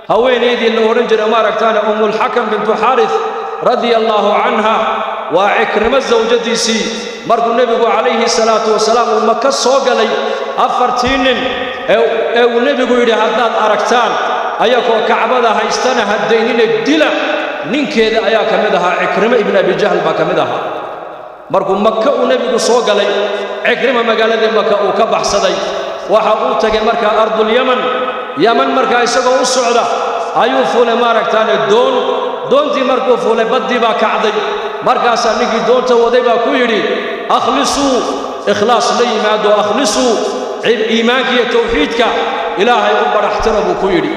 Haweenaydii la odhan jiray, maaragtaane, Umulxakam bintu Xaaris radia allaahu canha, waa Cikrimo sawjadiisii. Markuu Nebigu calayhi salaatu wasalaam uu Maka soo galay, afartii nin ee uu Nebigu yidhi, "Haddaad aragtaan ayagoo Kacbada haystana haddaynina, dila," ninkeeda ayaa ka mid ahaa. Cikrimo ibnu Abijahl baa ka mid ahaa. Markuu Maka uu Nebigu soo galay, Cikrima magaaladii Maka uu ka baxsaday. Waxa uu tegay markaa ardulyaman. Yaman markaa isagoo u socda ayuu fuulay, maaragtaane, doon. Doontii markuu fuulay, baddii baa kacday. Markaasaa ninkii doonta waday baa ku yidhi, "Akhlisuu, ikhlaas la yimaado, akhlisuu, iimaanka iyo tawxiidka Ilaahay u badhaxtira," buu ku yidhi.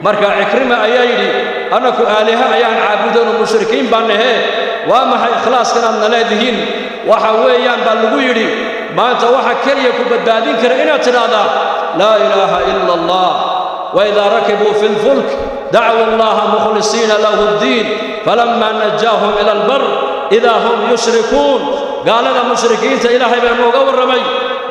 Marka Cikrima ayaa yidhi, "Annaku aaliha ayaan caabudano, mushrikiin baan nahee, waa maxay ikhlaaskan aadna leedihiin?" "Waxa weeyaan," baa lagu yidhi, "maanta waxa keliya ku badbaadin kara inaad tidhaahdaa laa ilaaha ila Allah." Waidaa rakibuu fi lfulk dacwuu allaha mukhlisiina lahu ddiin falama najaahum ila albar idaa hum yushrikuun. Gaalada mushrikiinta Ilaahay baa nooga warramay.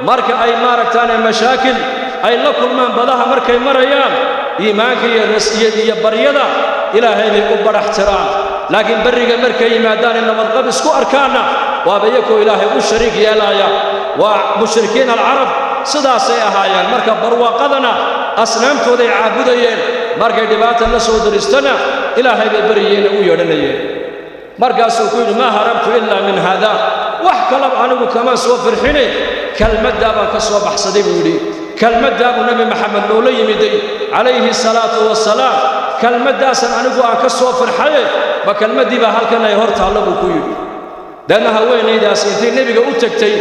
Marka ay, maaragtaane, mashaakil ay la kulmaan badaha markay marayaan, iimaanka iyo baryada Ilaahay bay u badhax tiraan, laakiin berriga markay yimaadaan ee nabadqab isku arkaanna, waaba iyakoo Ilaahay u shariik yeelaya. Waa mushrikiin alcarab, sidaasay ahaayeen. Marka barwaaqadana asnaamtooday caabudayeen, markay dhibaata la soo diristana Ilaahay bay baryeen u yeedhanayeen. Markaasuu ku yidhi, "Maa harabtu ilaa min haada, wax kalaba anigu kamaan soo firxine, kelmaddaa baan ka soo baxsaday," buu yidhi. Kelmaddaa buu Nebi Maxamed noola yimiday calayhi salaatu wasalaam, kelmaddaasan anigu aan ka soo firxaye, ma kelmaddii baa halkan ay hor taallo, buu ku yidhi. Deedna haweenaydaas intay nebiga u tegtay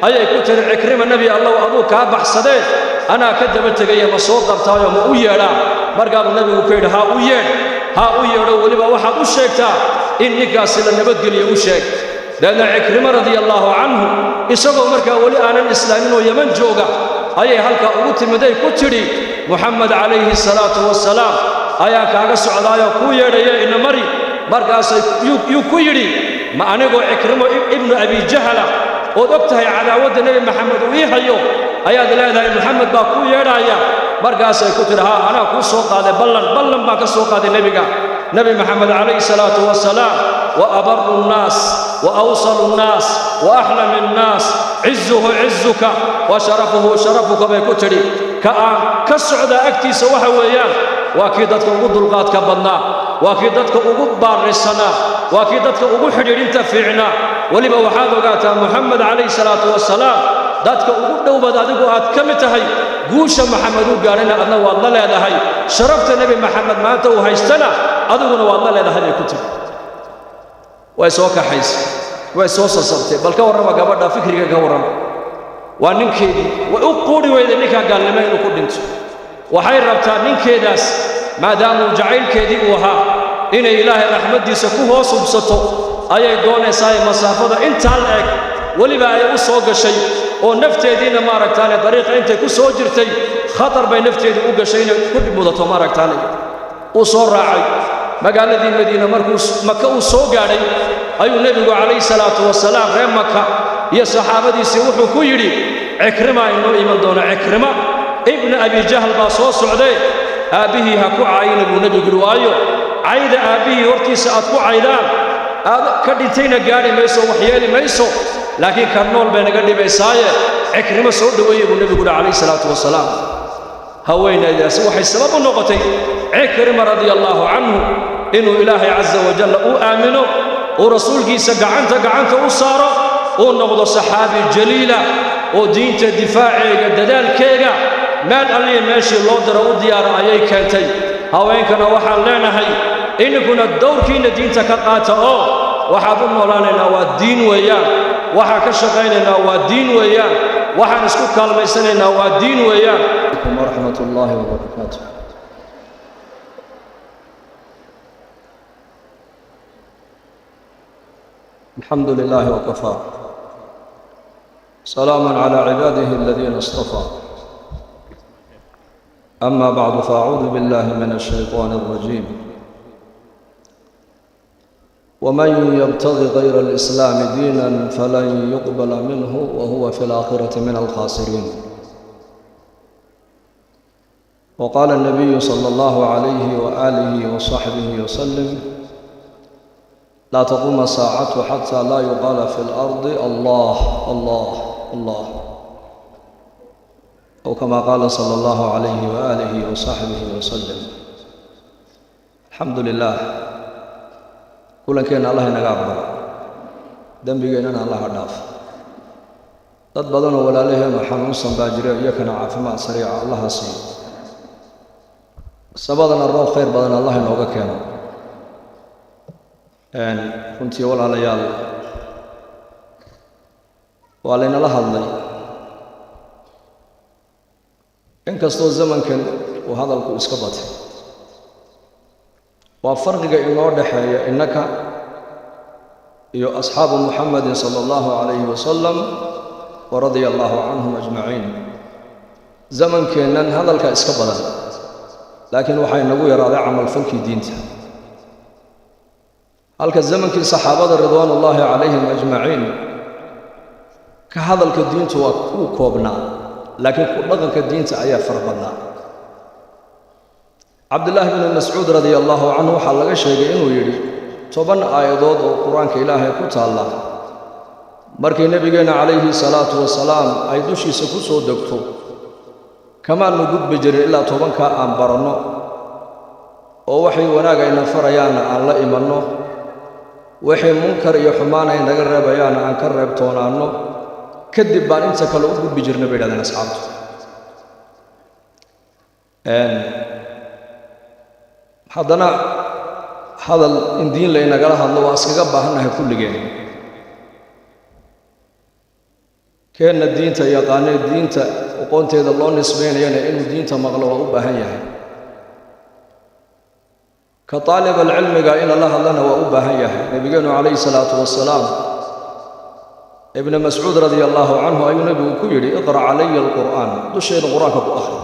ayay ku tiri, "Cikrima, Nebi Allow, aduu kaa baxsadee, anaa ka daba tegaya, ma soo qabtaayo ma u yeedhaa?" Markaabuu nebigu ku yidhi, "Haa, u yeedh, haa, u yeedho, weliba waxaad u sheegtaa in ninkaasi la nabadgeliyo, u sheeg." Deedna Cikrimo radia allaahu canhu, isagoo markaa weli aanan islaamin oo Yaman jooga, ayay halkaa ugu timiday, ku tidhi, "Muxamed calayhi salaatu wasalaam ayaa kaaga socdaayoo kuu yeedhaya, ina mari." Markaasay yuu ku yidhi, "Ma anigoo Cikrimo ibnu Abijahala ood og tahay cadaawadda Nebi Maxamed uu ii hayo ayaad leedahay Maxamed baa kuu yeedhaaya?" Markaasay ku tidhi, "Haa, anaa kuu soo qaaday ballan, ballan baan ka soo qaaday nebiga, Nebi Maxamed calayhi salaatu wasalaam. Wa abaru nnaas wa awsalu nnaas wa axlami nnaas, cizuhu cizuka wa sharafuhu sharafuka," bay ku tidhi. "Ka aan ka socdaa agtiisa waxa weeyaan waa kii dadka ugu dulqaadka badnaa, waa kii dadka ugu baarisanaa, waa kii dadka ugu xidhiidhinta fiicnaa. Weliba waxaad ogaataa Muxamed calayhi salaatu wasalaam dadka ugu dhowbaad adigu aad ka mid tahay. Guusha Maxamed u gaadhana adna waad la leedahay, sharafta Nebi Maxamed maanta uu haystana adiguna waad la leedahay," bay ku tiri. Way soo kaxaysay, way soo sasabtay. Bal ka warrama gabadha fikriga, ka warrama. Waa ninkeedii, way u quudhi weyday ninkaa gaalnimo inuu ku dhinto. Waxay rabtaa ninkeedaas, maadaamuu jacaylkeedii uu ahaa, inay Ilaahay raxmaddiisa ku hoos hubsato ayay doonaysaa. Masaafada intaa la eg weliba ay u soo gashay oo nafteediina, maaragtaane, dariiqa intay ku soo jirtay khatar bay nafteedii u gashay inay ku dhib mudato, maaragtaane. Uu soo raacay magaaladii Madiina. Markuu Maka uu soo gaadhay ayuu nebigu calayhi salaatu wasalaam reer Maka iyo saxaabadiisii wuxuu ku yidhi, "Cikrima inoo iman doona, Cikrima ibna Abijahl baa soo socdee, aabbihii ha ku caayina," buu nebigu yidhi, "waayo cayda aabbihii hortiisa aad ku caydaan, aad ka dhintayna gaadhi mayso, wax yeeli mayso, laakiin ka nool bay naga dhibaysaaye, Cikrimo soo dhoweeye," buu nebigu yidhi calayhi salaatu wasalaam. Haweenaydaasi waxay sabab u noqotay Cikrima radia allaahu canhu inuu Ilaahay casa wajalla uu aamino, uu rasuulkiisa gacanta gacanta u saaro, uu noqdo saxaabi jaliila oo diinta difaaceega, dadaalkeega, meel alliya meeshii loo diro u diyaara ayay keentay. Haweenkana waxaan leenahay, ininkuna dowrkiinna diinta ka qaata, oo waxaad u noolaanaynaa waa diin weeyaan, waxaan ka shaqaynaynaa waa diin weeyaan, waxaan isku kaalmaysanaynaa waa diin weeyaan. Waraxmat ullaahi wabarakaatu. الحمد لله وكفى، سلام على عباده الذين اصطفى. أما بعد، فأعوذ بالله من الشيطان الرجيم. ومن يبتغي غير الإسلام دينا فلن يقبل منه وهو في الآخرة من الخاسرين. وقال النبي صلى الله عليه وآله وصحبه وسلم: لا تقوم الساعة حتى لا يقال في الأرض الله الله الله، أو كما قال صلى الله عليه وآله وصحبه وسلم. الحمد لله، kulankeenna Allah inaga aqbalo, dembigeennana Allah ha dhaaf. Dad badanoo walaalaheennu xanuunsan baa jira, iyakana caafimaad sariica Allaha siiyo, sabadana roob khayr badan Allah inooga keeno. Runtii walaalayaal, waa laynala hadlay, inkastoo zamankan uu hadalku iska batay. Waa farqiga inoo dhexeeya innaka iyo asxaabu Muxamedin sala allahu calayhi wasalam wa radia allahu canhum ajmaciin. Zamankeennan hadalka iska badan, laakiin waxaa inagu yaraaday camalfalkii diinta, halka zamankii saxaabada ridwaanullaahi calayhim ajmaciin ka hadalka diintu waa kuu koobnaa, laakiin ku dhaqanka diinta ayaa fara badnaa. Cabdillaahi bnu Mascuud radia allahu canhu waxaa laga sheegay inuu yidhi: 10 aayadood oo Qur-aanka Ilaahay ku taalla markii nebigeenna calayhi salaatu wasalaam ay dushiisa ku soo degto, kamaannu gudbi jirin ilaa 10-kaa aan baranno, oo waxay wanaag ayna farayaanna aan la imanno, waxay munkar iyo xumaan ay naga reebayaanna aan ka reebtoonaanno, kadib baan inta kale u gudbi jirna, bay yidhahdeen asxaabtu. Haddana hadal in diin laynagala hadlo waa iskaga baahannahay kulligeen. Keenna diinta yaqaanee diinta aqoonteeda loo nisbaynayana inuu diinta maqlo waa u baahan yahay, ka taalib alcilmiga in lala hadlana waa u baahan yahay. Nebigeennu calayhi salaatu wasalaam Ibna Mascuud radia allahu canhu ayuu nebigu ku yidhi: iqra' calaya alqur'aan, dusheeda Qur-aanka ku akhri.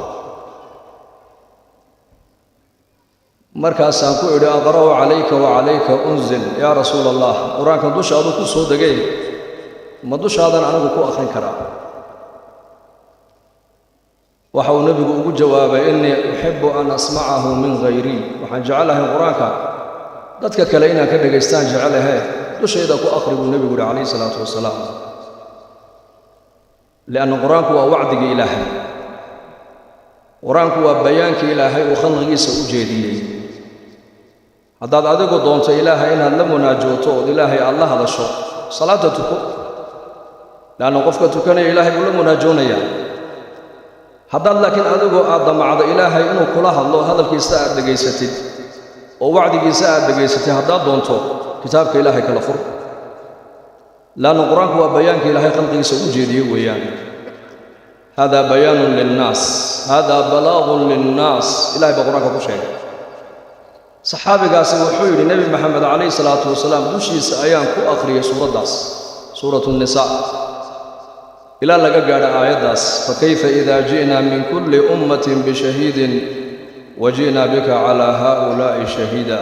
Markaasaan ku idhi: aqra'u calayka wa calayka unzil yaa rasuula allah, Qur-aanka dusha aduu ku soo degay, ma dushaadan anigu ku akhrin karaa? Waxa uu nebigu ugu jawaabay: innii uxibu an asmacahu min hayrii, waxaan jecelahay Qur-aanka dadka kale inaan ka dhegaystaan jecelahe, dushayda ku akhri, buu nebigu yihi calayhi salaatu wasalaam. Lianna Qur-aanku waa wacdigii Ilaahay, Qur-aanku waa bayaankii Ilaahay uu khalqigiisa u jeediyey. Haddaad adigu doonto Ilaahay inaad la munaajooto ood Ilaahay aad la hadasho, salaadda tuko, leanna qofka tukanaya Ilaahay buu la munaajoonayaa. Haddaad laakiin adigu aad damacdo Ilaahay inuu kula hadlo, hadalkiisa aad dhegaysatid oo wacdigiisa aad dhegaysatid, haddaad doonto kitaabka Ilaahay kala fur, leanna Qur-aanku waa bayaanka Ilaahay khalqigiisa u jeediyey weeyaan. Hada bayaanun linnaas, hada balaagun linnaas, Ilahay baa Qur-aanka ku sheegay. Saxaabigaasi wuxuu yidhi: Nebi Maxamed calayhi salaatu wasalaam dushiisa ayaan ku akhriyey suuraddaas, suuratu Nnisaa, ilaa laga gaadho aayaddaas: fakayfa ida ji'naa min kulli ummatin bishahiidin wa ji'naa bika calaa haa'ulaa'i shahiida.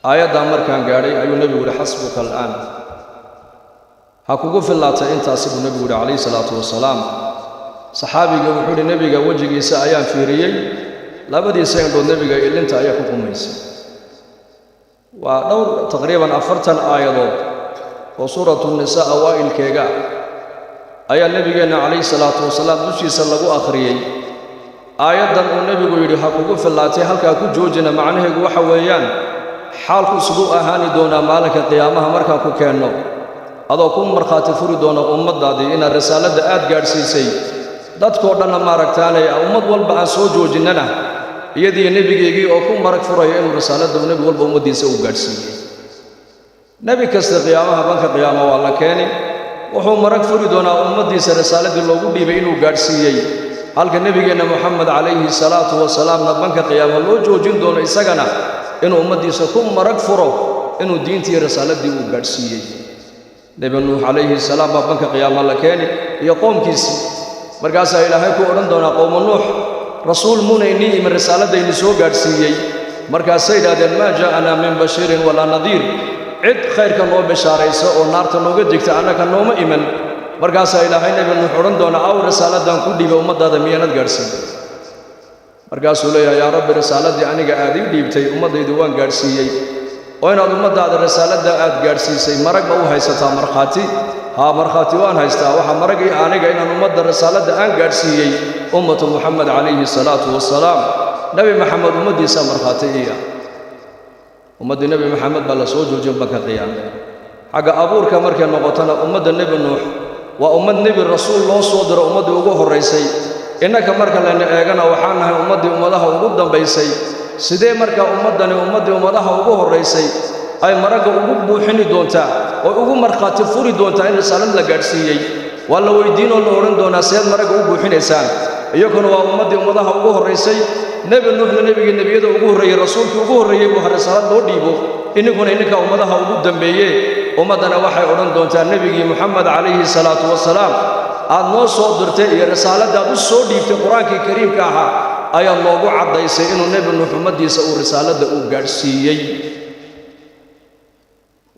Aayaddaa markaan gaadhay ayuu nebigu yihi: xasbuka al'aan, ha kugu fillaatay intaasi, buu nebigu yihi calayhi salaatu wasalaam. Saxaabiga wuxuu yidhi: nebiga wejigiisa ayaan fiiriyey, labadiisa indhood nebiga ilinta ayaa ku qumaysay. Waa dhowr taqriiban 40 aayadood oo suuratu Nisaa awaa'ilkeega ayaa nebigeenna calayhi salaatu wasalaam dushiisa lagu akhriyey. Aayaddan uu nebigu yidhi ha kugu fillaatay, halkaa ku joojina, macnaheegu waxa weeyaan xaalku siduu ahaani doonaa maalinka qiyaamaha markaan ku keenno, adoo ku markhaati furi doona ummaddaadii inaad risaaladda aad gaadhsiisay, dadkoo dhanna maaragtaanay ummad walba aan soo joojinnana, iyadii nebigeygii oo ku marag furaya inuu risaaladda nebi walba ummaddiisa uu gaadhsiiyey. Nebi kasta qiyaamaha, banka qiyaama waa la keeni, wuxuu marag furi doonaa ummaddiisa risaaladii loogu dhiibay inuu gaadhsiiyey, halka nebigeenna Moxamed calayhi salaatu wasalaamna banka qiyaama loo joojin doono isagana inuu ummaddiisa ku marag furo inuu diintii risaaladii uu gaadhsiiyey. Nebi Nuux calayhi salaam baa banka qiyaama la keeni iyo qoomkiisii. Markaasaa Ilaahay ku odhan doonaa: qowmu Nuux, rasuul muuna inii imin risaaladayni soo gaadhsiiyey? Markaasay yidhahdeen: maa jaa'anaa min bashiirin walaa nadiir, cid khayrka noo bishaaraysa oo naarta nooga digta annaka nooma iman. Markaasaa Ilaahay nebi Nuux odhan doona: aw risaaladdan ku dhiibay ummaddaada miyaanad gaadhsiin? Markaasuu leeyahay, yaa Rabbi, risaaladii aniga aad ii dhiibtay ummaddaydu waan gaadhsiiyey, oo inaad ummaddaada risaaladda aad gaadhsiisay marag ma u haysataa? Markhaati? Haa, markhaati waan haystaa. Waxaa marag ii aniga inaan ummadda risaaladda aan gaadhsiiyey ummatu Muxamed calayhi salaatu wasalaam. Nebi Maxamed ummaddiisa markhaati iya. Ummaddii Nebi Maxamed baa la soo joojin banka qiyaame. Xagga abuurka markay noqotona, ummadda Nebi Nuux waa ummad nebi rasuul loo soo diro, ummaddii ugu horraysay. Innaka marka layna eegana, waxaan nahay ummaddii ummadaha ugu dambaysay. Sidee markaa ummaddani ummaddii ummadaha ugu horraysay ay maragga ugu buuxini doontaa oo ugu markhaati furi doontaa in risaalad la gaadhsiiyey? Waa la weydiinoo la odhan doonaa, seed maragga u buuxinaysaan? Iyaguna waa ummaddii ummadaha ugu horraysay, Nebi Nuuxna nebigii nebiyada ugu horreeyey, rasuulkii ugu horreeyey buu risaalad loo dhiibo, ininkuna ininkaa ummadaha ugu dambeeye. Ummaddana waxay odhan doontaa, nebigii Moxamed calayhi salaatu wasalaam aad noo soo dirtay iyo risaaladdaad u soo dhiibtay, Qur-aankii kariimka ahaa, ayaa noogu caddaysay inuu Nebi Nuux ummaddiisa uu risaaladda uu gaadhsiiyey.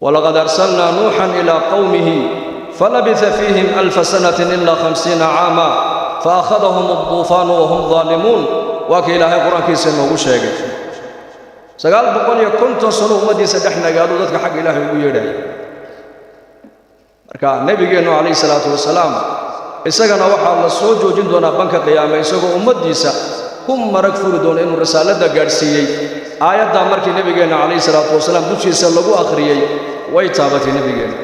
Walaqad arsalnaa Nuuxan ilaa qowmihi falabitha fiihim 1000 sanatin ilaa 50 caama faakhadahum adduufaanu wahum daalimuun. Waa ka Ilaahay Qur-aankiisa inoogu sheegay. 950 sano ummaddiisa dhex nagaaduu dadka xagga Ilaahay ugu yeedhaya. Marka nebigeennu calayhi salaatu wasalaam isagana waxaa la soo joojin doonaa banka qiyaame, isagoo ummaddiisa ku marag furi doona inuu risaaladda gaadhsiiyey. Aayaddaa markii nebigeenna calayhi salaatu wasalaam dushiisa lagu akhriyey, way taabatay nebigeenna,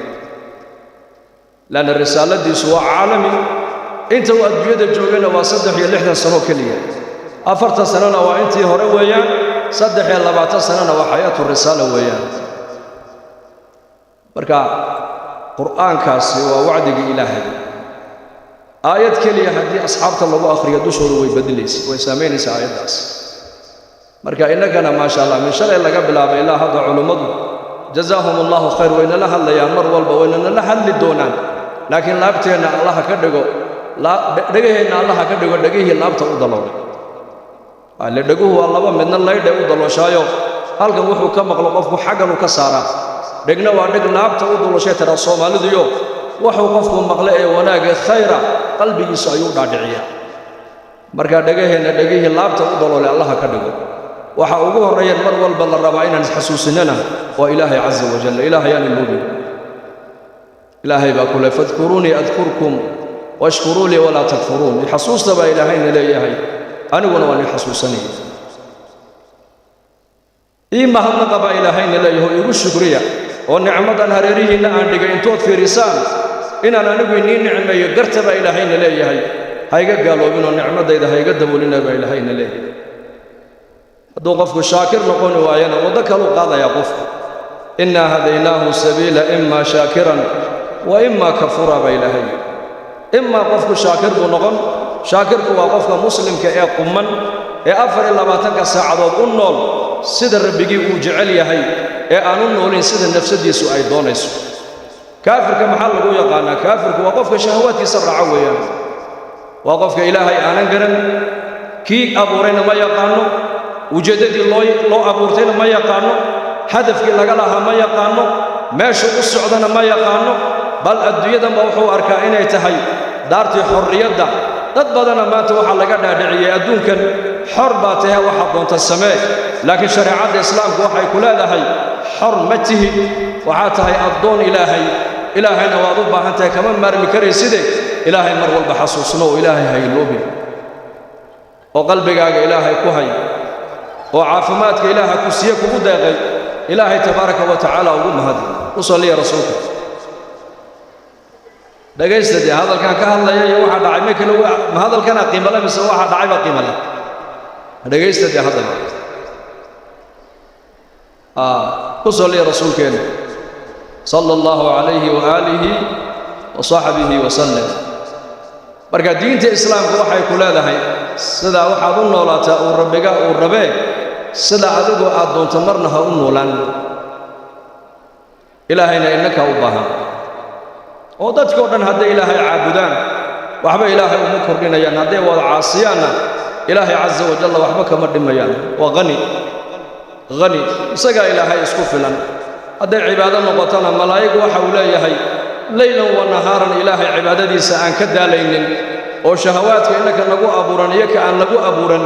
laanna risaaladiisu waa caalami. Inta uu adduunyada joogayna waa 63 sano keliya. 40 sanona waa intii hore weeyaan, 23 sanona waa xayaatu risaala weeyaan. Marka Qur'aankaasi waa wacdigii Ilaahay. Aayad keliya haddii asxaabta lagu akhriyo, dushooda way beddelaysa, way saamaynaysaa aayaddaas. Marka innagana, maasha Allah, min shalay laga bilaabay ilaa hadda, culummadu jazaahum Allahu khayr, waynala hadlayaan mar walba, waynanala hadli doonaan. Laakiin laabteenna Allaha ka dhigo, dhegaheenna Allaha ka dhigo dhegihii laabta u daloolay. Ile dheguhu waa laba, midna laydhay u dalooshaayo, halkan wuxuu ka maqlo qofku xagganuu ka saaraa. Dhegna waa dheg laabta u dalooshay tiraa Soomaaliduyo, wuxuu qofku maqle ee wanaagga khayra qalbigiisu ayuu dhaadhiciyaa. Marka dhegaheenna dhegihii laabta u daloolay Allaha ka dhigo. Waxa ugu horreeyeen mar walba la rabaa inaan isxasuusinnana waa Ilaahay casa wajalla. Ilaahay aan iloobin. Ilaahay baa kule, fadkuruunii adkurkum washkuruu lii walaa takfuruun. Xasuusta baa Ilaahayna leeyahay, aniguna waan i xasuusanaya. Ii mahadnaqa baa Ilaahayna leeyahay, igu shukriya oo nicmadan hareerihiinna aan dhigay intood fiirisaan inaan anigu inii nicmeeyo garta baa Ilaahayna leeyahay. Hayga gaaloobinoo nicmadayda hayga daboolina baa Ilaahayna leeyahay. Hadduu qofku shaakir noqoni waayana, waddo kaluu qaadayaa qofku. Innaa hadaynaahu sabiila imaa shaakiran wa imaa kafuura baa Ilaahay. Imaa qofku shaakir buu noqon. Shaakirku waa qofka muslimka ee qumman ee 24-ka saacadood u nool sida Rabbigii uu jecel yahay, ee aan u noolin sida nafsadiisu ay doonayso. Kaafirka maxaa lagu yaqaanaa? Kaafirku waa qofka shahawaadkiisa raaco weeyaan. Waa qofka Ilaahay aanan garan, kii abuurayna ma yaqaanno, ujeeddadii loo abuurtayna ma yaqaanno, hadafkii laga lahaa ma yaqaanno, meeshuu u socdana ma yaqaanno. Bal adduunyadanba wuxuu arkaa inay tahay daartii xorriyadda. Dad badana maanta waxaa laga dhaadhiciyey adduunkan xor baa tahe, waxaad doonta samee. Laakiin shareecadda Islaamku waxay ku leedahay, xor ma tihid, waxaa tahay addoon Ilaahay. Ilaahayna waad u baahan tahay, kama maarmi karayside. Ilaahay mar walba xasuusno oo Ilaahay ha iloobin, oo qalbigaaga Ilaahay ku hay, oo caafimaadka Ilaaha ku siiye kugu deeqay Ilaahay tabaaraka wa tacaala ugu mahadi. U salliya rasuulka. Dhegaysta dee, hadalkan ka hadlaya iyo waxaa dhacay ma kale. Ma hadalkana qiimo le mise waxaa dhacay baa qiimo leh? Dhegaysta dee haddaba, ku salliya rasuulkeena sala Allahu calayhi waaalihi wa saxbihi wasallam. Marka diinta Islaamku waxay ku leedahay, sidaa waxaad u noolaataa uu Rabbiga uu rabee, sida adigu aad doonto marna ha u noolaan. Ilaahayna innaka u baahan, oo dadkao dhan hadday Ilaahay caabudaan, waxba Ilaahay uma kordhinayaan. Hadday wada caasiyaanna, Ilaahay casa wajalla waxba kama dhimayaan. Waa hani, hani isagaa Ilaahay isku filan. Hadday cibaado noqotona, malaa'ig waxa uu leeyahay leylan wa nahaaran Ilaahay cibaadadiisa aan ka daalaynin, oo shahawaadka innaka nagu abuuran iyo ka aan lagu abuuran.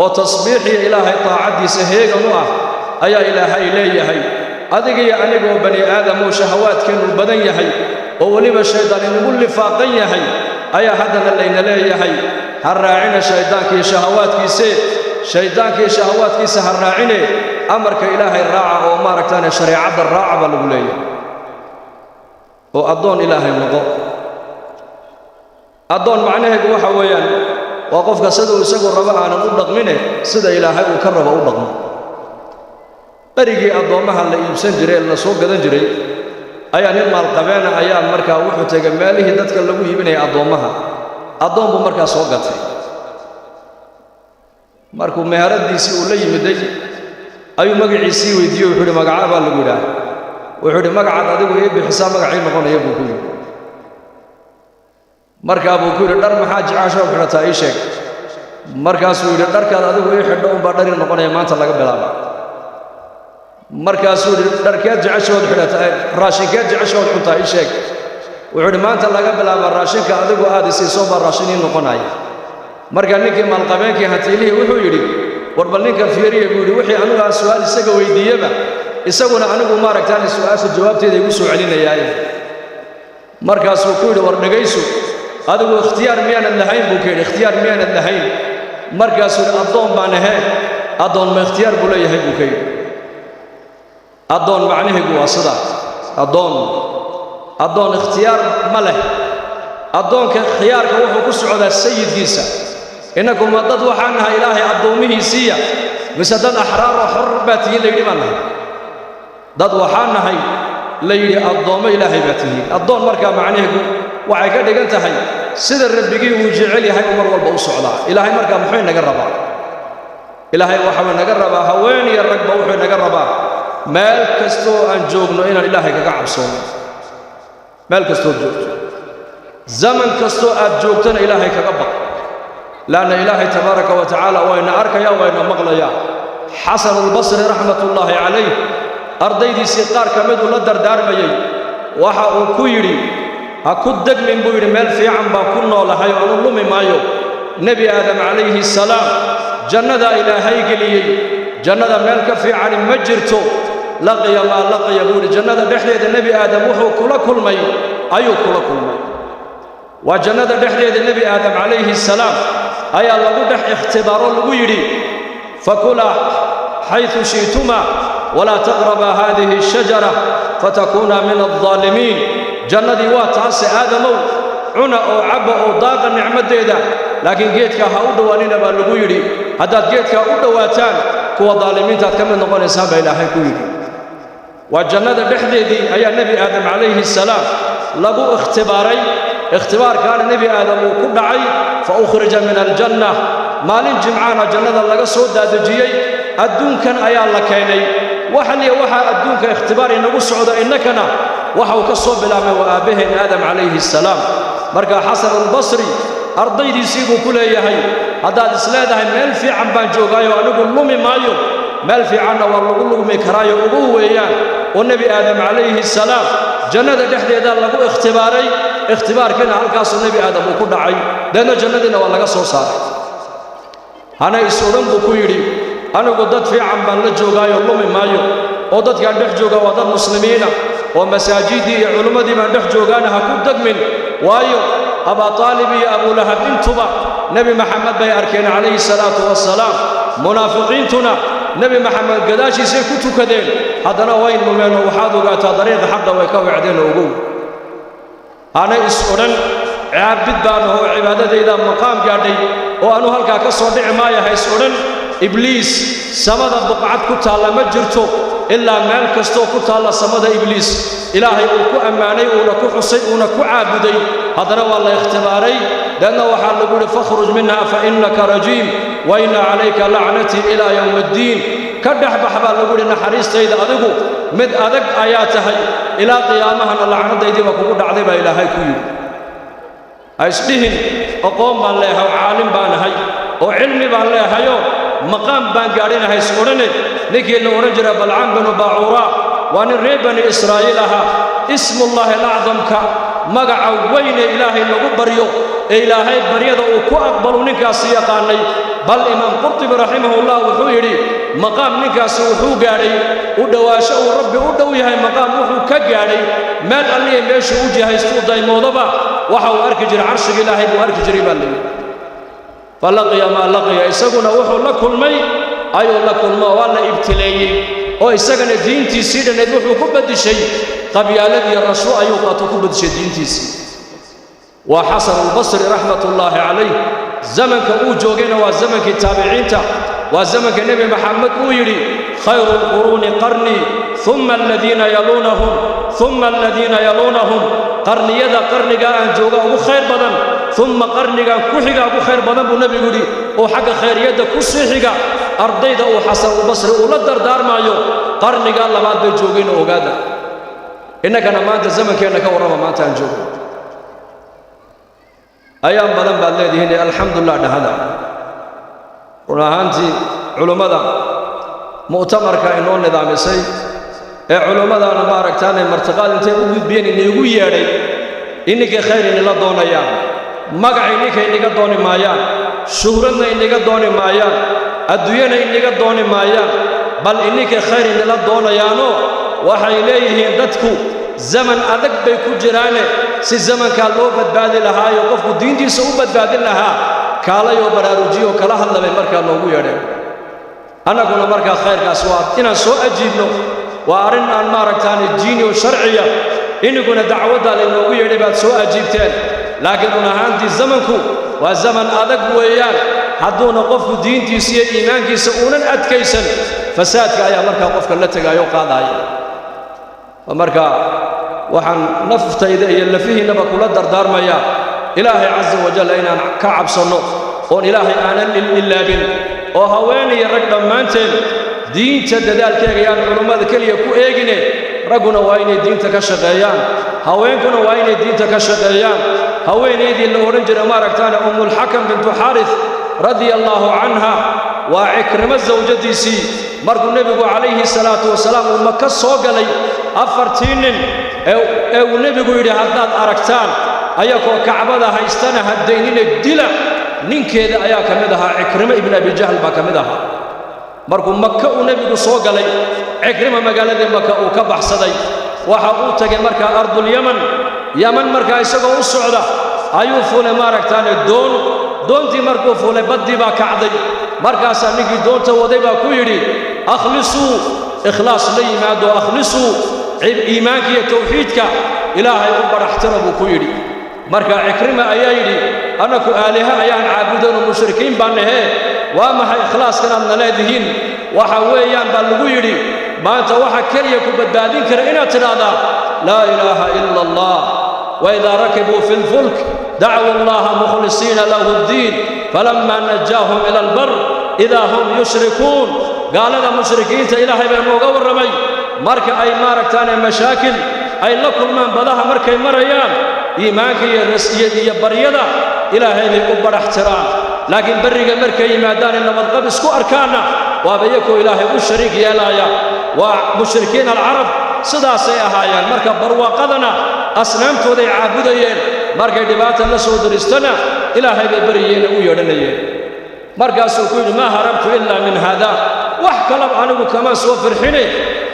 Oo tasbiixiya Ilaahay taacaddiisa heegan u ah ayaa Ilaahay leeyahay. Adiga iyo anigoo bani aadamoo shahawaadkeennu badan yahay oo weliba shaydaan inagu lifaaqan yahay ayaa haddana layna leeyahay: ha raacina shayddaankiiyo shahawaadkiisee, shayddaankiiyo shahawaadkiisa ha raacine, amarka Ilaahay raaca oo maaragtaane shareecadda raaca baa lagu leeyahay. Oo addoon Ilaahay noqo. Addoon macnaheedu waxa weeyaan waa qofka siduu isagu rabo aanan u dhaqmine, sida Ilaahay uu ka rabo u dhaqmo. Berigii addoommaha la iibsan jiray ee la soo gadan jiray ayaa nin maalqabeena ayaa markaa wuxuu tegay meelihii dadka lagu iibinaya addoommaha. Addoon buu markaa soo gatay. Markuu meheradiisii uu la yimiday ayuu magaciisii weydiiyey. Wuxuu yidhi: "Magacaa baa lagu yidhaah?" Wuxuu yidhi: "Magacaad adigu ii bixisaa magacii noqonaya," buu ku yidhi. Markaa buu ku yidhi: "Dhar maxaa jeceshood xidhataa, ii sheeg." Markaasuu yidhi: "Dharkaad adigu ii xidho unbaa dhari noqonaya maanta laga bilaaba." Markaasuu yidhi: "Dharkeed jeceshood xidhataa, raashinkeed jeceshood cuntaa, ii sheeg." Wuxuu yidhi: "Maanta laga bilaaba raashinka adigu aad isiiso baa raashin ii noqonaya." Marka ninkii maalqabeenkii hantiilihii wuxuu yidhi: "War bal ninkan fiiriya," buu yidhi, "wixii anigu aan su'aal isaga weydiiyeba, isaguna anigu maaragtaan su'aasha jawaabteeda igu soo celinayaaye." Markaasuu ku yidhi: "War dhegayso, adigu ikhtiyaar miyaanad lahayn?" buu ka yidhi. "Ikhtiyaar miyaanad lahayn?" Markaasuu yidhi: "Addoon baan ahee, addoon ma ikhtiyaar buu leeyahay?" buu ka yidhi. Addoon macnaheegu waa sidaa. Addoon ikhtiyaar ma leh. Addoonka khiyaarka wuxuu ku socdaa sayidkiisa. Innagu ma dad waxaan nahay Ilaahay addoommihiisiiya, mise dad axraaroo xor baa tihiin la yidhi baan nahay? Dad waxaan nahay la yidhi addoommo Ilaahay baa tihiin. Addoon markaa macnaheegu waxay ka dhigan tahay sida Rabbigii uu jecel yahay uu mar walba u socdaa. Ilaahay markaa muxuu inaga rabaa? Ilaahay waxau inaga rabaa, haween iyo ragba wuxuu inaga rabaa, meel kastoo aan joogno inaan Ilaahay kaga cabsoono. Meel kastood joogto, zaman kastoo aad joogtona, Ilaahay kaga baq, laanna Ilaahay tabaaraka wa tacaala wayna arkayaa, wayna maqlayaa. Xasanulbasri raxmatullaahi calayh ardaydiisii qaar ka miduu la dardaarmayey waxa uu ku yidhi: "Ha ku degmin," buu yidhi, "meel fiican baan ku noolahay oo anu lumi maayo. Nebi Aadam calayhi salaam jannadaa Ilaahay geliyey, jannada meel ka fiicani ma jirto. Laqiya maa laqiya," buu yidhi, "jannada dhexdeeda Nebi Aadam wuxuu kula kulmay ayuu kula kulmay." Waa jannada dhexdeeda Nebi Aadam calayhi salaam ayaa lagu dhex ikhtibaaro, lagu yidhi: "Fakulaa xaytu shi'tumaa walaa taqrabaa haadihi ashajara fatakuunaa min aldaalimiin." Jannadii waa taase, Aadamow, cuna oo cabba oo daaqa nicmaddeeda, laakiin geedkaa ha u dhowaanina baa lagu yidhi. Haddaad geedkaa u dhowaataan, kuwa daalimiintaad ka mid noqonaysaan baa Ilaahay ku yidhi. Waa jannada dhexdeedii ayaa Nebi Aadam calayhi salaam lagu ikhtibaaray. Ikhtibaarkaana Nebi Aadam uu ku dhacay, fa ukhrija min aljanna. Maalin jimcaana jannada laga soo daadejiyey, adduunkan ayaa la keenay. Waxaliya waxaa adduunka ikhtibaar inagu socda innakana waxa uu ka soo bilaabmay waa aabbaheen Aadam calayhi salaam. Marka Xasanulbasri ardaydiisii buu ku leeyahay: haddaad isleedahay meel fiican baan joogaayo, anigu lumi maayo, meel fiicanna waa lagu lugmi karaayo ugu weeyaan oo Nebi Aadam calayhi salaam jannada dhexdeeda lagu ikhtibaaray, ikhtibaarkiina halkaasuu Nebi Aadam uu ku dhacay, deedna jannadiina waa laga soo saaray. Hana is odhan, buu ku yidhi, anigu dad fiican baan la joogaayo, lumi maayo, oo dadkaan dhex jooga waa dad muslimiina oo masaajiddii iyo culimmadii baan dhex joogaana ha ku degmin. Waayo, Abaa Taalib iyo Abulahab intuba Nebi Maxamed bay arkeen calayhi salaatu wassalaam. Munaafiqiintuna Nebi Maxamed gadaashiisay ku tukadeen, haddana way lumeen, oo waxaad ogaataa dariiqa xaqa way ka wecdeen. Ogow, hana is odhan caabid baan ahoo cibaadadayda maqaam gaadhay oo anu halkaa ka soo dhici maaya, ha is odhan. Ibliis samada buqcad ku taalla ma jirto, ilaa meel kastoo ku taalla samada Ibliis Ilaahay uu ku ammaanay, uuna ku xusay, uuna ku caabuday. Haddana waa la ikhtibaaray, deedna waxaa lagu yidhi: "Fakhruj minha fa innaka rajiim wa inna calayka lacnatii ilaa yowmi addiin." Ka dhex bax baa lagu yidhi naxariistayda, adigu mid adag ayaa tahay, ilaa qiyaamahana lacnadaydii baa kugu dhacday baa Ilaahay ku yidhi. Ha isdhihin aqoon baan leeyahay oo caalim baan ahay oo cilmi baan leehayoo maqaam baan gaadhinahay, is odhane. Ninkii la odhan jiray Balcaan binu Baacuuraa waa nin reer Bani Israa'iil ahaa. Ismullaahi alacdamka, magaca weyn ee Ilaahay lagu baryo ee Ilaahay baryada uu ku aqbalu ninkaasi yaqaannay. Bal Imaam Qurtubi raximahullah wuxuu yidhi maqaam ninkaasi wuxuu gaadhay u dhowaasho uu Rabbi u dhow yahay, maqaam wuxuu ka gaadhay meel alliya meeshuu u jihaystuu daymoodaba waxa uu arki jiray carshiga Ilaahay buu arki jiray baa layidhi. Falaqiya maa laqiya, isaguna wuxuu la kulmay ayuu la kulmo, waa la ibtileeyey oo isagana diintiisii dhannayd wuxuu ku beddeshay qabyaalad iyo rasho ayuu qaato ku beddeshay diintiisii. Waa Xasanulbasri raxmatullaahi calayh. Zamanka uu joogayna waa zamankii taabiciinta, waa zamanka Nebi Maxamed uu yidhi khayru lquruuni qarnii uma aladiina yaluunahum uma aladiina yaluunahum. Qarniyada qarnigaa aan jooga ugu khayr badan, uma qarnigan ku xiga ugu khayr badan buu nebigu yidhi, oo xagga khayriyadda ku sii xiga. Ardayda uu Xasanulbasri uu la dardaarmaayo qarnigaa labaad bay joogeen oo ogaada. Innagana maanta zamankeenna ka warrama, maanta aan joogno ayaan badan baad leedihiin, alxamdulilah dhahada. Run ahaantii culummada mu'tamarka inoo nidaamisay ee culummadaana maaragtaanay martiqaad intay u gudbiyeen iniigu yeedhay, ininkay khayr inila doonayaan, magac ininkay iniga dooni maayaan, shuhradna iniga dooni maayaan, adduunyana iniga dooni maayaan, bal ininkay khayr inila doonayaanoo waxay leeyihiin dadku zaman adag bay ku jiraane, si zamankaa loo badbaadi lahaayo qofku diintiisa u badbaadin lahaa kaalayoo baraarujiyo kala hadla bay markaa noogu yeedheen. Annaguna markaa khayrkaas waa inaan soo ajiibno, waa arrin aan maaragtaane diini oo sharciya. Ininkuna dacwaddaa laynoogu yeedhay baad soo ajiibteen, laakiin run ahaantii zamanku waa zaman adag weeyaan. Hadduuna qofku diintiisa iyo iimaankiisa uunan adkaysan, fasaadka ayaa markaa qofka la tegaayo qaadaaya. Marka waxaan naftayda iyo lafihiinnaba kula dardaarmayaa Ilaahay casa wajalla inaan ka cabsanno oon Ilaahay aanan ilaabin, oo haweenaya rag dhammaanteen diinta dadaalkeega yaan culummada keliya ku eegine, ragguna waa inay diinta ka shaqeeyaan, haweenkuna waa inay diinta ka shaqeeyaan. Haweenaydii la odhan jiray maaragtaane Ummulxakam bintu Xaaris radia allaahu canha, waa Cikrimo sawjadiisii, markuu nebigu calayhi salaatu wasalaam uu Maka soo galay, afartii nin ee uu nebigu yidhi haddaad aragtaan ayagoo Kacbada haystana haddaynina dila, ninkeeda ayaa ka mid ahaa, Cikrimo ibnu Abijahl baa ka mid ahaa. Markuu Maka uu nebigu soo galay, Cikrima magaaladii Maka uu ka baxsaday, waxa uu tegay markaa ardulyaman. Yaman markaa isagoo u socda ayuu fuulay maaragtaane doon. Doontii markuu fuulay baddii baa kacday. Markaasaa ninkii doonta waday baa ku yidhi akhlisuu, ikhlaas la yimaado, akhlisuu, iimaanka iyo tawxiidka Ilaahay u badhaxtira buu ku yidhi. Marka Cikrima ayaa yidhi annaku aaliha ayaan caabudano, mushrikiin baan nahee, waa maxay ikhlaaskanaadna leedihiin? Waxa weeyaan baa lagu yidhi maanta waxa keliya ku badbaadin kara inaad tidhaahdaa laa ilaaha ila allah. Waidaa rakibuu fi lfulk dacwuu allaha mukhlisiina lahu ddiin falama najaahum ila albar idaa hum yushrikuun. Gaalada mushrikiinta Ilaahay baa nooga warramay marka ay maaragtaane mashaakil ay la kulmaan badaha markay marayaan, iimaanka iyo baryada Ilaahay bay u badhax tiraan, laakiin berriga markay yimaadaan ee nabadqab isku arkaanna waaba iyakoo Ilaahay u shariik yeelaaya. Waa mushrikiin alcarab, sidaasay ahaayeen. Marka barwaaqadana asnaamtooday caabudayeen, markay dhibaata la soo diristana Ilaahay bay baryayeen u yeedhanayeen. Markaasuu ku yidhi maa harabtu ilaa min haada, wax kalaba anigu kamaan soo firxine,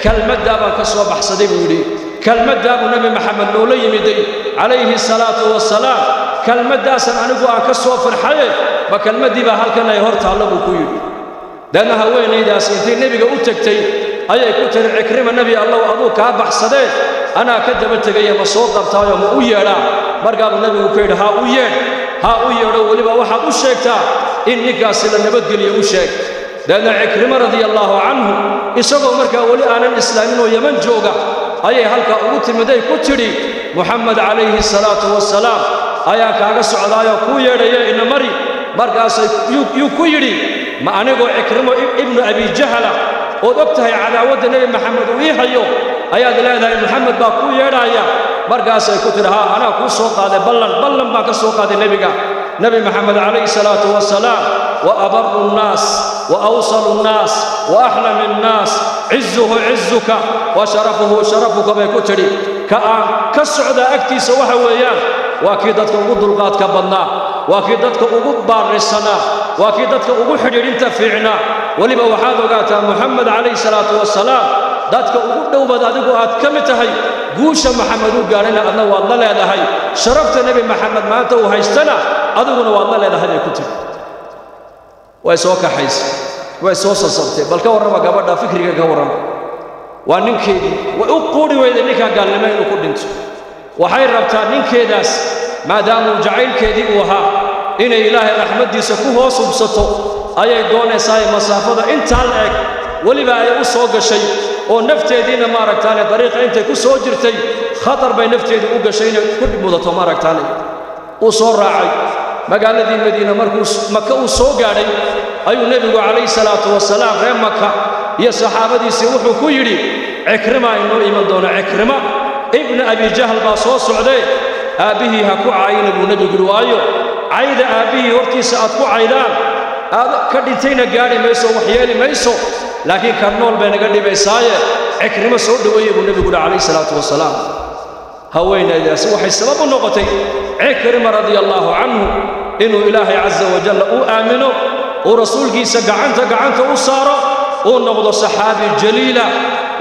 kelmaddaa baan ka soo baxsaday buu yidhi. Kelmaddaa buu Nebi Maxamed noola yimiday calayhi salaatu wasalaam, kelmaddaasan anigu aan ka soo firxaye, ma kelmaddii baa halkan ay hor taallo buu ku yidhi. Deedna haweenaydaas intay nebiga u tegtay ayay ku tiri Cikrima, nebi Allow, aduu kaa baxsadee anaa ka daba tegaya, ma soo qabtaayoo ma u yeedhaa? Markaabuu nebigu ku yidhi haa u yeedh, haa u yeedho, weliba waxaad u sheegtaa in ninkaasi la nabadgeliyo u sheeg. Deedna Cikrimo radia allaahu canhu isagoo markaa weli aanan islaamin oo Yaman jooga ayay halkaa ugu timiday ku tidhi Muxamed calayhi salaatu wasalaam ayaan kaaga socdaayoo kuu yeedhaya, ina mari. Markaasay yuu ku yidhi ma anigoo Cikrimo ibnu Abijahala ood og tahay cadaawadda Nebi Maxamed uu ii hayo ayaad leedahay Maxamed baa kuu yeedhaaya? Markaasay ku tidhi haa, anaa kuu soo qaaday ballan, ballan baan ka soo qaaday nebiga Nebi Maxamed calayhi salaatu wasalaam. Wa abaru nnaas wa awsalu nnaas wa axlami nnaas, cizuhu cizuka wa sharafuhu sharafuka bay ku tidhi. Ka aan ka socdaa agtiisa waxa weeyaan waa kii dadka ugu dulqaadka badnaa, waa kii dadka ugu baarisanaa, Waa kii dadka ugu xidhiidhinta fiicnaa. Weliba waxaad ogaataa Muxamed calayhi salaatu wasalaam dadka ugu dhowbaad adigu aad ka mid tahay. Guusha Maxamed uu gaadhayna adna waad la leedahay, sharafta Nebi Maxamed maanta uu haystana adiguna waad la leedahay, bay ku tiri. Way soo kaxaysay, way soo sasabtay. Bal ka warrama gabadha fikriga, ka warrama. Waa ninkeedii, way u quudhi weyday ninkaa gaalnimo inuu ku dhinto. Waxay rabtaa ninkeedaas, maadaamuu jacaylkeedii uu ahaa, inay Ilaahay raxmaddiisa ku hoos hubsato ayay doonaysaa. Masaafada intaa la eg weliba ay u soo gashay oo nafteediina maaragtaane dariiqa intay ku soo jirtay khatar bay nafteedii u gashay inay ku mudato maaragtaane. Uu soo raacay magaaladii Madiina. Markuu Maka uu soo gaadhay ayuu Nebigu calayhi salaatu wasalaam reer Maka iyo saxaabadiisii wuxuu ku yidhi: Cikrima inoo iman doona, Cikrima ibna Abi Jahl baa soo socdee, aabbihii ha ku caayina, buu Nebigu yidhi. Waayo, cayda aabbihii hortiisa aad ku caydaan aad ka dhintayna gaadhi mayso, wax yeeli mayso, laakiin ka nool bay naga dhibaysaaye, Cikrimo soo dhoweeye, buu Nebigu yidhi calayhi salaatu wasalaam. Haweenaydaasi waxay sabab u noqotay Cikrima radia allaahu canhu inuu Ilaahay casa wajalla uu aamino, uu rasuulkiisa gacanta gacanta u saaro, uu noqdo saxaabi jaliila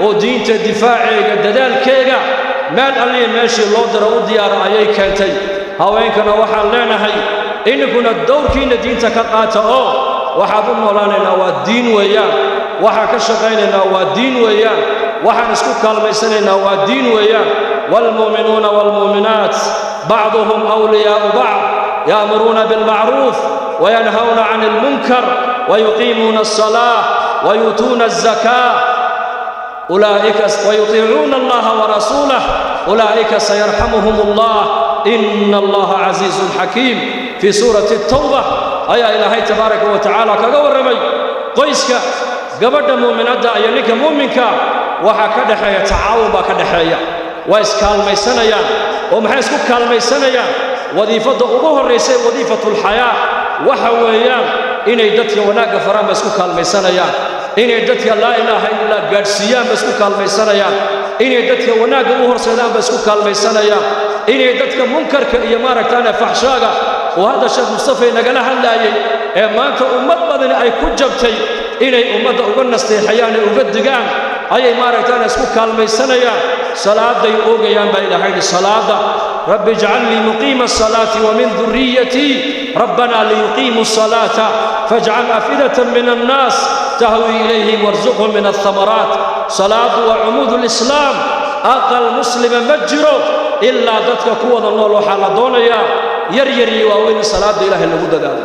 oo diinta difaaceega dadaalkeega meel alliya meeshii loo diro u diyaara ayay keentay. Haweenkana waxaan leenahay, ininkuna dowrkiinna diinta ka qaata, oo waxaad u noolaanaynaa waa diin weeyaan, waxaan ka shaqaynaynaa waa diin weeyaan, waxaan isku kaalmaysanaynaa waa diin weeyaan. Waalmu'minuuna waalmu'minaat bacduhum awliyaa'u bacd, ya'muruuna bilmacruuf wayanhawna can almunkar wayuqiimuuna alsalaa wayuutuuna alzakaa ulaa'ika wayutiicuuna allaha warasuulah ulaa'ika sayarxamuhum allah, ina allaha casiizun xakiim. Fii suurati Tawba ayaa Ilaahay tabaaraka wa tacaala kaga warramay qoyska gabadha muuminadda iyo ninka muuminka. Waxaa ka dhexeeya tacaawun baa ka dhexeeya, waa iskaalmaysanayaan. Oo maxay isku kaalmaysanayaan? Wadiifadda ugu horraysa ee wadiifatulxayaa waxa weeyaan inay dadka wanaagga faraan ba isku kaalmaysanayaan, inay dadka laa ilaaha illallah gaadhsiiyaan ba isku kaalmaysanayaan, inay dadka wanaagga u horseedaan ba isku kaalmaysanayaan, inay dadka munkarka iyo maaragtaane faxshaaga oo hadda Sheekh Mustafay nagala hadlaayey ee maanta ummad badani ay ku jabtay inay ummadda uga nasteexayaan ee uga digaan ayay maaragtaane isku kaalmaysanayaan. Salaaday oogayaan baa Ilaahay yidhi. Salaada, rabbi ijcalnii muqiima asalaati wa min durriyatii rabbanaa liyuqiimuu asalaata fajcal afidatan min annaas tahwi ilayhim warzuqhum min althamaraat. Salaadu waa cumuudu lislaam. Aqal muslima ma jiro ilaa dadka ku wada nool waxaa la doonayaa yar yar iyo waaweyn in salaadda Ilaahay lagu dadaalo.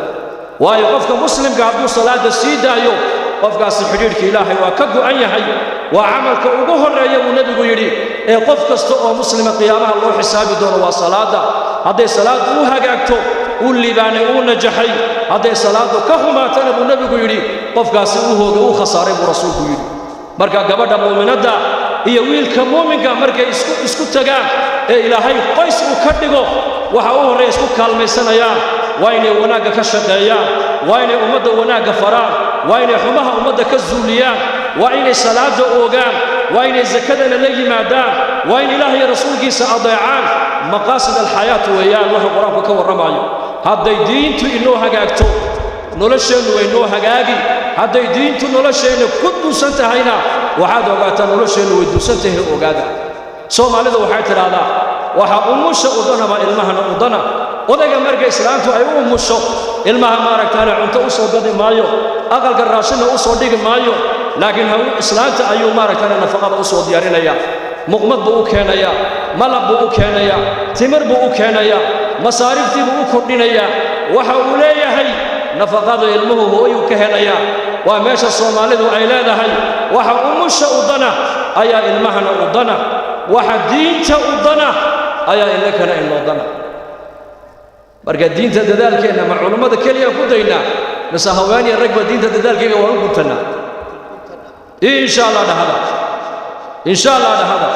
Waayo, qofka muslimka hadduu salaadda sii daayo, qofkaasi xidhiidhka Ilaahay waa ka go'an yahay. Waa camalka ugu horreeya, buu Nebigu yidhi, ee qof kasta oo muslima qiyaamaha loo xisaabi doono waa salaadda. Hadday salaaddu u hagaagto, uu liibaanay, uu najaxay. Hadday salaaddu ka xumaatana, buu Nebigu yidhi, qofkaasi uu hoogay, uu khasaaray, buu rasuulku yidhi. Marka gabadha muuminadda iyo wiilka muuminka markay isku tagaan ee Ilaahay qoys uu ka dhigo, waxa u horreeya isku kaalmaysanayaan waa inay wanaagga ka shaqeeyaan, waa inay ummadda wanaagga faraan, waa inay xumaha ummadda ka zuuliyaan, waa inay salaadda oogaan, waa inay sakadana la yimaadaan, waa in Ilaah iyo rasuulkiisa adeecaan. Maqaasid alxayaat weeyaan wuxuu Qur-aanku ka warramayo. Hadday diintu inoo hagaagto, nolosheennu way noo hagaagi. Hadday diintu nolosheenna ku duusan tahayna, waxaad ogaataa nolosheennu way duusan tahay. Ogaada, Soomaalidu waxay tidhaahdaa: waxa umusha udanaba ilmahana udana. Odayga marka islaantu ay u umusho ilmaha maaragtaane cunto u soo gadi maayo, aqalka raashinna u soo dhigi maayo, laakiin islaanta ayuu maaragtaane nafaqada u soo diyaarinayaa. Muqmad buu u keenayaa, malab buu u keenayaa, timir buu u keenayaa, masaariftii buu u kordhinayaa. Waxa uu leeyahay nafaqada ilmuhu hooyuu ka helayaa. Waa meesha Soomaalidu ay leedahay: waxa umusha udana ayaa ilmahana udana, waxa diinta udana ayaa innakana inoodana. Marka diinta dadaalkeenna ma culummada keliya ku daynaa mise haweeniya ragba diinta dadaalkeyga waan u guntannaa? Insha Allah dhahada, insha Allah dhahada.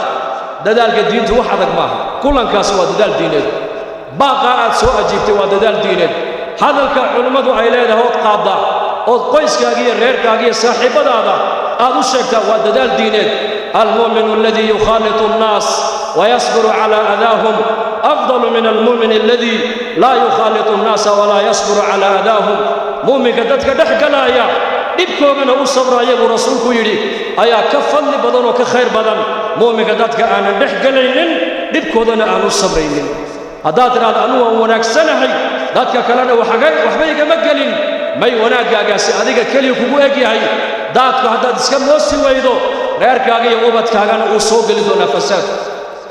Dadaalka diintu wax adag maaha. Kulankaas waa dadaal diineed. Baaqaa aad soo ajiibtay waa dadaal diineed. Hadalka culimmadu ay leedahay ood qaaddaa ood qoyskaaga iyo reerkaaga iyo saaxiibbadaada aad u sheegtaa waa dadaal diineed. Almu'minu aladii yukhaalitu annaas wayasbiru calaa adaahum afdalu min almu'min aladii laa yukhaalitu annaasa walaa yasbiru calaa adaahum. Muuminka dadka dhex galaaya dhibkoogana u sabraaya buu rasuulku yidhi ayaa ka fadli badan oo ka khayr badan muuminka dadka aanan dhex galaynin dhibkoodana aan u sabraynin. Haddaad tidhahdo anugu waan wanaagsanahay, dadka kalena waxba igama gelin, may wanaaggaagaasi adiga keliya kugu eg yahay. Daadku haddaad iska moosi weydo, reerkaaga iyo ubadkaagana uu soo geli doonaa fasaadku,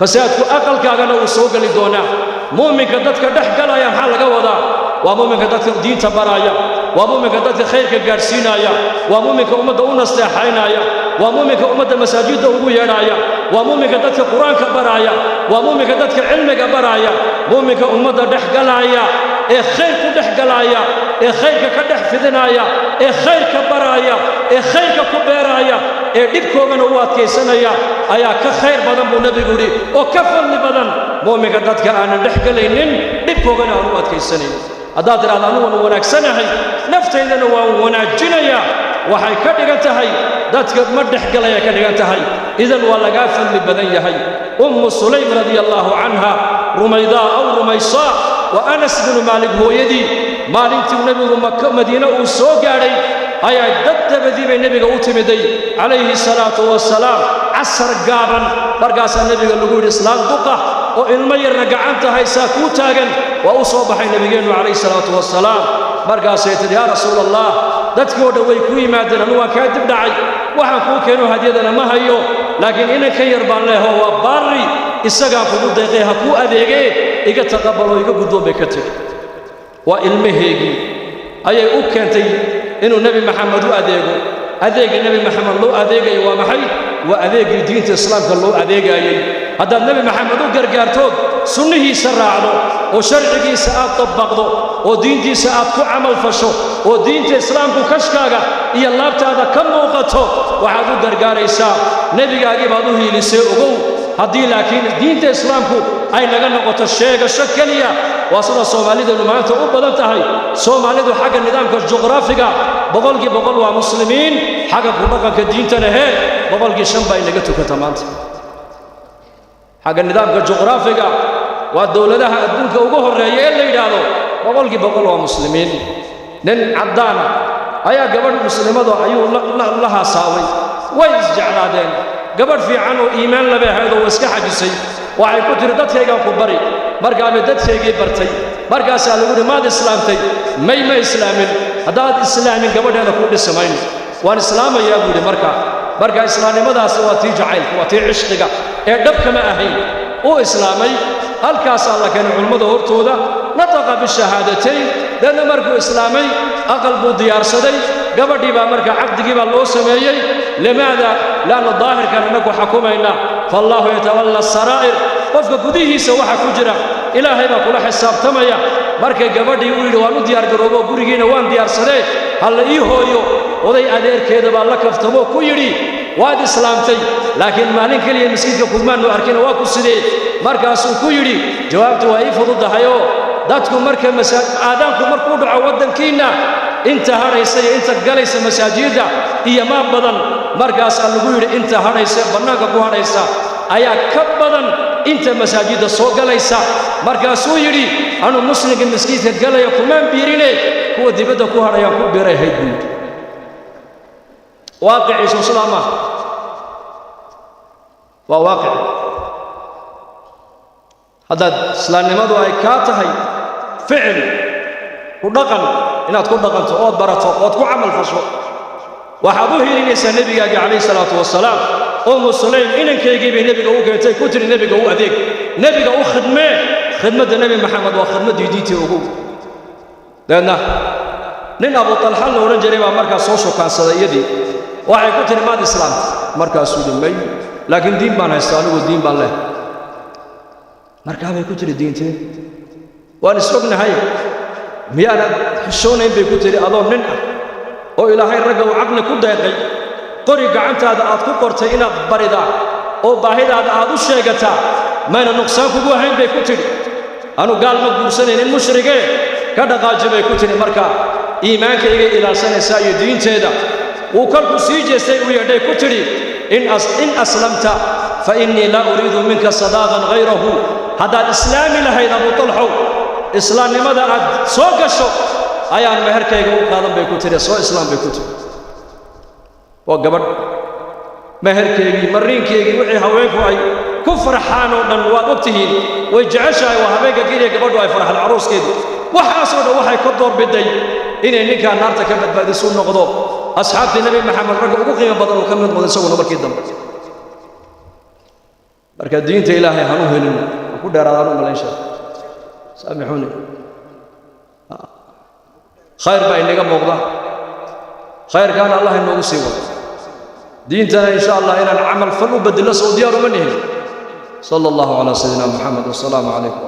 fasaadku aqalkaagana uu soo geli doonaa. Muuminka dadka dhex galaya maxaa laga wadaa? Waa muuminka dadka diinta baraya, waa muuminka dadka khayrka gaadhsiinaya, waa muuminka ummadda u nasteexaynaya, waa muuminka ummadda masaajidda ugu yeedhaya, waa muuminka dadka qur-aanka baraya, waa muuminka dadka cilmiga baraya. Muuminka ummadda dhex galaya ee khayr ku dhex galaya, ee khayrka ka dhex fidinaya, ee khayrka baraya, ee khayrka ku beeraya, ee dhibkoogana u adkaysanaya ayaa ka khayr badan buu nebigu yidhi, oo ka fadli badan muuminka dadka aanan dhex galaynin dhibkoogana aan u adkaysanayn. Haddaad tidhahdo anugu waan wanaagsanahay, naftaydana waan wanaajinayaa, waxay ka dhigan tahay dadka ma dhex galaya ka dhigan tahay. Idan waa lagaa fadli badan yahay. Ummu Sulaym radia allaahu canha, Rumaydaa aw Rumaysaa, waa Anas binu Maalik hooyadii, maalintii nebigu Maka Madiine uu soo gaadhay ayaa dad dabadii bay nebiga u timiday calayhi salaatu wasalaam, casar gaaban. Markaasaa nebiga lagu yidhi islaan duqa oo ilmo yarna gacanta haysaa kuu taagan. Waa u soo baxay nebigeennu calayhi salaatu wasalaam. Markaasay tidhi, yaa rasuula allah, dadkii oo dhan way ku yimaadeen, anu waan kaa dib dhacay, waxaan kuu keeno hadyadana ma hayo, laakiin inankan yar baan leeho, waa baarri, isagaan kugu deeqee, ha kuu adeegee, iga taqabalo, iga guddoon bay ka tegi. Waa ilmaheegii ayay u keentay inuu Nebi Maxamed u adeego. Adeegga Nebi Maxamed loo adeegayo waa maxay? Waa adeeggii diinta islaamka loo adeegaayey. Haddaad Nebi Maxamed u gargaartood sunnihiisa raacdo oo sharcigiisa aad tabbaqdo oo diintiisa aad ku camal fasho oo diinta islaamku kashkaaga iyo laabtaada ka muuqato, waxaad u gargaaraysaa nebigaagii baad u hiilisay, ogow. Haddii laakiin diinta islaamku ay naga noqoto sheegasho keliya, waa sida soomaalideenu maanta u badan tahay. Soomaalidu xagga nidaamka juqraafiga 100% waa muslimiin, xagga ku dhaqanka diintana hee 5% baa inaga tukata maanta. Xagga nidaamka juqraafiga waa dowladaha adduunka ugu horreeya ee la yidhaahdo 100% waa muslimiin. Nin caddaana ayaa gabadh muslimadu ayuu la haasaaway, way isjeclaadeen. Gabadh fiican oo iimaan labay ahayd oo iska xajisay. Waxay ku tiri, dadkaygaan ku bari. Markaabay dadkaygii bartay. Markaasaa lagu yidhi, maad islaamtay? May, ma islaamin. Haddaad islaamin gabadheeda kuu dhisi mayno. Waan islaamayaa buu yidhi. Marka islaamnimadaasi waa tii jacaylka, waa tii cishqiga ee dhabkama ahayn. Uu islaamay, halkaasaa la keenay culummada hortooda, nataqa bishahaadatayn. Deedna markuu islaamay aqal buu diyaarsaday, gabadhii baa marka caqdigii baa loo sameeyey. Limaada? Lianna daahirkan innagu xakumaynaa, faallaahu yatawalla saraa'ir. Qofka gudihiisa waxa ku jira ilaahay baa kula xisaabtamaya. Markay gabadhii uu yidhi waan u diyaargaroobo, gurigiina waan diyaarsadee, ha la ii hooyo, oday adeerkeeda baa la kaftamoo ku yidhi, waad islaamtay, laakiin maalin keliya maskiidka kumaannu arkina, waa ku sidee? Markaasuu ku yidhi, jawaabtu waa ii fududahayoo, dadku marka aadaanku markuu dhaco waddankiinna inta hadhaysa iyo inta galaysa masaajidda iyo maa badan. Markaasaa lagu yidhi, inta hadhaysa bannaanka ku hadhaysa ayaa ka badan inta masaajidda soo galaysa. Markaasuu yidhi, anuu muslimka maskiidka galaya kumaan biirine, kuwa dibadda ku hadhayaan ku biiray ahayd buu yidhi. Waaqiciisu sidaa maaha, waa waaqici. Haddaad islaamnimadu ay kaa tahay ficil ku dhaqan, inaad ku dhaqanto ood barato ood ku camal fasho, waxaad u hiilinaysaa nebigaagii calayhi salaatu wasalaam. Ummu Sulaym inankaygii bay nebiga u keentay, ku tiri nebiga u adeeg, nebiga u khidmee. Khidmadda Nebi Maxamed waa khidmaddii diintii ugu. Dabeedna nin Abu Talxa la odhan jiray baa markaas soo shukaansaday iyadii. Waxay ku tiri, maad islaamta? Markaasuu yidhi, may, laakiin diin baan haysta, anigu diin baan leh. Markaa bay ku tiri, diintee? Waan is ognahay, miyaanad xishoonayn bay ku tiri, adoo nin ah oo ilaahay ragga uu caqli ku deeqay, qori gacantaada aad ku qortay inaad baridaa oo baahidaada aad u sheegataa mayna nuqsaan kugu ahayn bay ku tidhi. Anu gaal ma guursanaynin mushrigee, ka dhaqaaji bay ku tidhi. Marka iimaankaygay ilaalsanaysaa iyo diinteeda. Wuu kolkuu sii jeestay u yeedhay, ku tidhi, in aslamta fa innii laa uriidu minka sadaaqan hayrahu. Haddaad islaami lahayd Abu Talxow, islaamnimada aad soo gasho Ayaan meherkayga u qaadan bay ku tiri, soo islaam bay ku tiri. Waa gabadh meherkeygii, mariinkeygii, wixii haweenku ay ku farxaan oo dhan waad og tihiin, way jeceshahay. Waa habeenka keliya gabadhu ay farxdo caruuskeedu. Waxaasoo dhan waxay ka doorbiday inay ninkaa naarta ka badbaadisu noqdo asxaabtii Nebi Maxamed ragga ugu qiimo badan uu ka mid noqdo isaguna markii dambe. Marka diinta Ilaahay hanu helin ku dheeraadaan u malayn. Saamixuuni, khayr baa inaga muuqda, khayrkaana Allah inoogu sii wado. Diintana insha Allah inaan camal fal u bedelo soo diyaar uma nihin. Sala Allahu calaa sayidina Moxamed, wasalaamu calaykum.